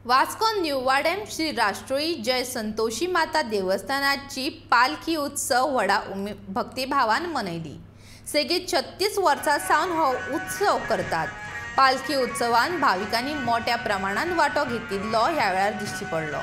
Vasco new Vadem Shri राष्ट्रोळी जय संतोषी माता देवस्थानाची पालखी उत्सव व्हडा भक्तिभावान मनयली. सेगीत 36 वर्सां सावन हो उत्सव करतात. पालखी उत्सवान भाविकांनी मोठ्या प्रमाणात वांटो घेतिल्लो ह्या वेळार दिश्टी पडलो.